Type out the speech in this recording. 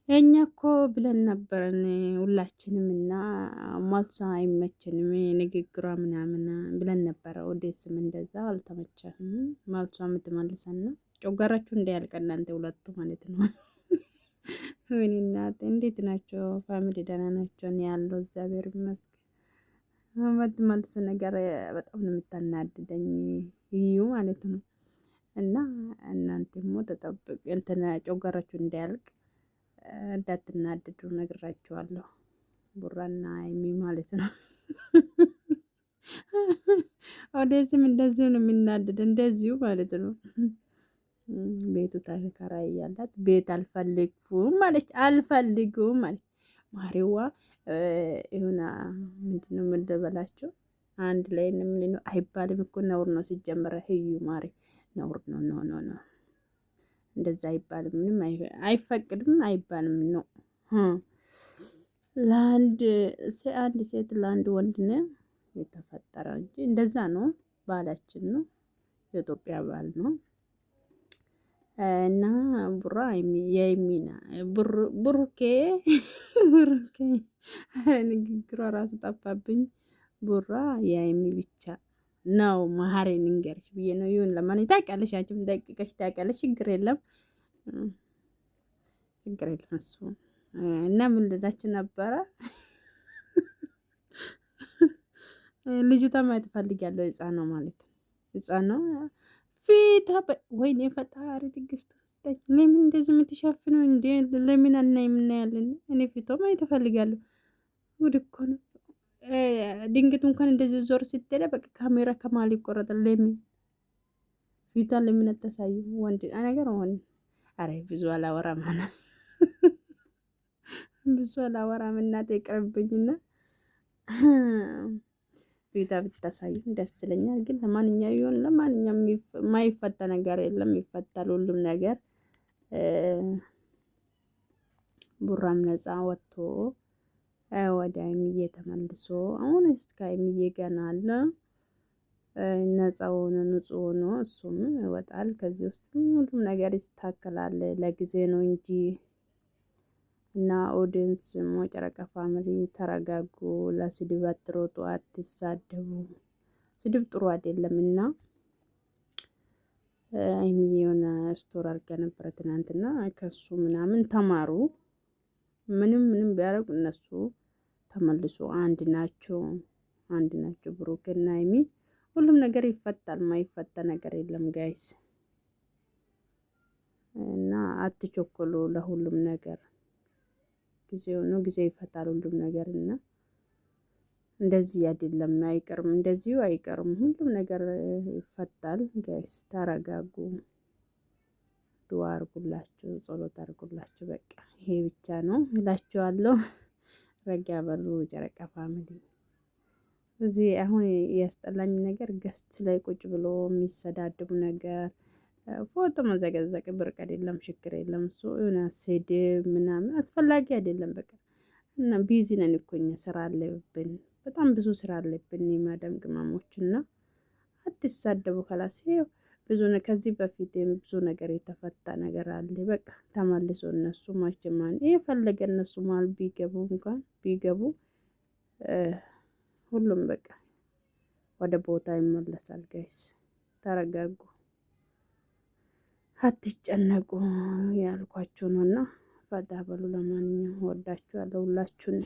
እኛ እኮ ብለን ነበረን ሁላችንም እና መልሷ አይመችንም ንግግሯ ምናምን ብለን ነበረ። ወደስም እንደዛ አልተመቸም መልሷ የምትመልሰና ጮጋራችሁ እንዳያልቅ እናንተ ሁለቱ ማለት ነው። ወይኔ እናቴ እንዴት ናቸው? Family ደህና ናቸው? እኔ ያለው እግዚአብሔር ይመስገን። የምትመልስ ነገር በጣም ነው የምታናድደኝ እዩ ማለት ነው። እና እናንተ ደግሞ ተጠብቅ እንትን ጮጋራችሁ እንዳያልቅ እንዳትናደዱ ነግራችኋለሁ። ቡራና ሀይሚ ማለት ነው። ወደዚህም እንደዚሁ ነው የሚናደድ እንደዚሁ ማለት ነው። ቤቱ ተከራይ ያላት ቤት አልፈልግም ማለች አልፈልግም ማለች። ማሪዋ የሆነ ምንድነው የምንበላቸው አንድ ላይ ምን ነው አይባልም እኮ ነውር ነው ሲጀመረ። ህዩ ማሪ ነውር ነው። No, no, no፣ እንደዛ አይባልም። ምንም አይፈቅድም አይባልም ነው። ለአንድ አንድ ሴት ለአንድ ወንድ ነው የተፈጠረ እንጂ እንደዛ ነው። ባህላችን ነው፣ የኢትዮጵያ ባህል ነው። እና ቡራ የሚና ብሩኬ ብሩኬ ንግግሯ ራሱ ጠፋብኝ። ቡራ የሀይሚ ብቻ ነው መሀሪ ንገርሽ ብዬ ነው። ይሁን ለማን ታውቂያለሽ፣ አንቺም ደቅቀሽ ታውቂያለሽ። ችግር የለም ችግር የለም እሱ እና ምን ልላችሁ ነበረ? ልጅቷ ማየት እፈልጋለሁ። ህፃን ነው ማለት ህፃን ነው ፊታ። ወይኔ ፈጣሪ ትዕግስት ስጠኝ። ለምን እንደዚህ የምትሸፍነው እንዴ? ለምን አና የምናያለን? እኔ ፊቷ ማየት እፈልጋለሁ። ጉድ እኮ ነው። ድንገት እንኳን እንደዚህ ዞር ስትለ በቃ ካሜራ ከማል ይቆረጣል። ለምን ፊቷን ለምን አታሳዩ? ወንድ ነገር ሆነ። አረ ብዙ አላወራም፣ ብዙ አላወራም። እናቴ ይቅርብኝና ፊቷ ብታሳዩ ደስ ይለኛል። ግን ለማንኛውም ይሁን ለማንኛውም የማይፈታ ነገር የለም፣ ይፈታል ሁሉም ነገር። ቡራም ነፃ ወጥቶ ወደ ሀይሚዬ ተመልሶ አሁን እስከ ሀይሚዬ ገና አለ። ነፃ ሆኖ ንጹህ ሆኖ እሱም ይወጣል። ከዚህ ውስጥ ሁሉም ነገር ይስተካከላል። ለጊዜ ነው እንጂ እና audience ጨረቃ family ተረጋጉ። ለስድብ አትሮጡ፣ አትሳደቡ። ስድብ ጥሩ አይደለም እና ሀይሚዬ የሆነ story አድርጋ ነበረ ትናንትና። ከሱ ምናምን ተማሩ። ምንም ምንም ቢያደርጉ እነሱ ተመልሶ አንድ ናቸው፣ አንድ ናቸው። ብሩክና ሀይሚ ሁሉም ነገር ይፈታል። ማይፈታ ነገር የለም guys። እና አትቸኮሉ ለሁሉም ነገር ጊዜው ነው፣ ጊዜ ይፈታል ሁሉም ነገር እና እንደዚህ አይደለም፣ አይቀርም፣ እንደዚሁ አይቀርም። ሁሉም ነገር ይፈታል guys። ተረጋጉ። ዱዓ አርጉላችሁ፣ ጸሎት አርጉላችሁ። በቃ ይሄ ብቻ ነው እላችኋለሁ። ረጋ በሉ ጨረቃ family። እዚህ አሁን ያስጠላኝ ነገር guest ላይ ቁጭ ብሎ የሚሰዳድቡ ነገር፣ ፎቶ መዘገዘቅ ብርቅ አይደለም፣ ችግር የለም። እሱ የሆነ ስድብ ምናምን አስፈላጊ አይደለም። በቃ እና busy ነን እኮ እኛ፣ ስራ አለብን፣ በጣም ብዙ ስራ አለብን። የማዳም ቅመሞች እና አትሳደቡ። خلاص ብዙ ከዚህ በፊት ብዙ ነገር የተፈታ ነገር አለ። በቃ ተመልሶ እነሱ ማቸማን የፈለገ እነሱ መሀል ቢገቡ እንኳን ቢገቡ ሁሉም በቃ ወደ ቦታ ይመለሳል። Guys ተረጋጉ፣ አትጨነቁ ያልኳችሁ ነው እና ፈታ በሉ። ለማንኛውም ወዳችኋለሁ ሁላችሁን።